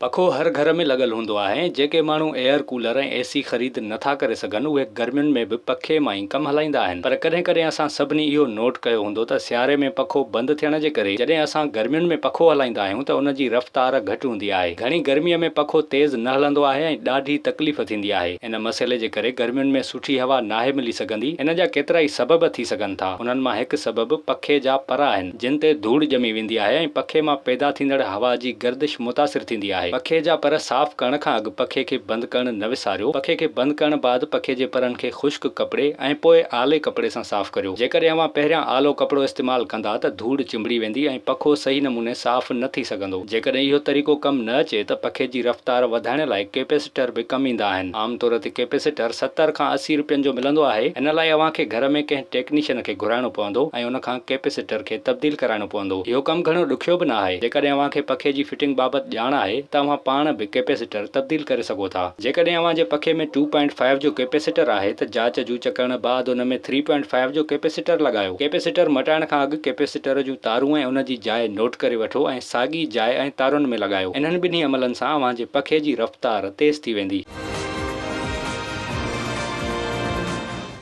پکو هر گهر ۾ لڳل هوندو آهي ۽ جيڪي ماڻهو ايئر ڪولر ۽ اي سي خريد نه ٿا ڪري سگهن اهي گرمين ۾ به پکي مان ئي ڪم هلائيندا آهن پر ڪڏهن ڪڏهن اسان سڀني اهو نوٽ ڪيو هوندو ته سياري ۾ پکو بند ٿيڻ جي ڪري جڏهن اسان گرمين ۾ پکو هلائيندا آهيون ته ان جي رفتار گهٽ هوندي آهي گهڻي گرمي ۾ پکو تيز نه هلندو آهي ۽ ڏاڍي تڪليف ٿيندي آهي ان مسئلي جي ڪري گرمين ۾ سٺي هوا ناهي ملي سگهندي ان جا ڪيترائي سبب ٿي سگهن ٿا انهن مان هڪ سبب پکي جا پر آهن. جن تي ڌوڙ ڄمي ويندي آهي ۽ پکي مان پيدا ٿيندڙ هوا جي گردش متاثر ٿيندي آهي. پکي جا پر صاف ڪرڻ کان اڳ پکي کي بند ڪرڻ نه وساريو. پکي کي بند ڪرڻ بعد پکي جي پرن کي خشڪ ڪپڙي ۽ پوء آلي ڪپڙي سان صاف ڪريو. جيڪڏهن اوهان پهريان آلو ڪپڙو استعمال ڪندا ته ڌوڙ چنبڙي ويندي ۽ پکو صحيح نموني صاف نه ٿي سگهندو. جيڪڏهن اهو طريقو ڪم نه اچي ته پکي جي رفتار وڌائڻ لاء ڪيپيسٽر به ڪم ايندا آهن. عام طور تي ڪيپيسٽر 70 کان 80 روپين جو ملندو آهي. ان لاء اوهان کي گهر ۾ ڪنهن ٽيڪنيشن کي گهرائڻو پوندو ۽ ان کان ڪيپيسٽر کي تبديل ڪرائڻو پوندو. اهو ڪم گهڻو ڏکيو به نه آهي. جيڪڏهن اوهان کي پکي جي فٽنگ بابت ڄاڻ آهي ته اوهان پاڻ به ڪيپيسٽر تبديل ڪري سگهو ٿا. جيڪڏهن اوهان جي پکي ۾ ٽو پوائنٽ فائيو جو ڪيپيسٽر آهي ته جاچ جوچ ڪرڻ بعد ان ۾ ٿري پوائنٽ فائيو جو ڪيپيسٽر لڳايو. ڪيپيسٽر مٽائڻ کان اڳ ڪيپيسٽر جون تارون ۽ ان جي جاء نوٽ ڪري وٺو ۽ ساڳي جاء ۽ تارن ۾ لڳايو. انهن ٻنهي عملن سان اوهان جي پکي جي رفتار تيز ٿي ويندي.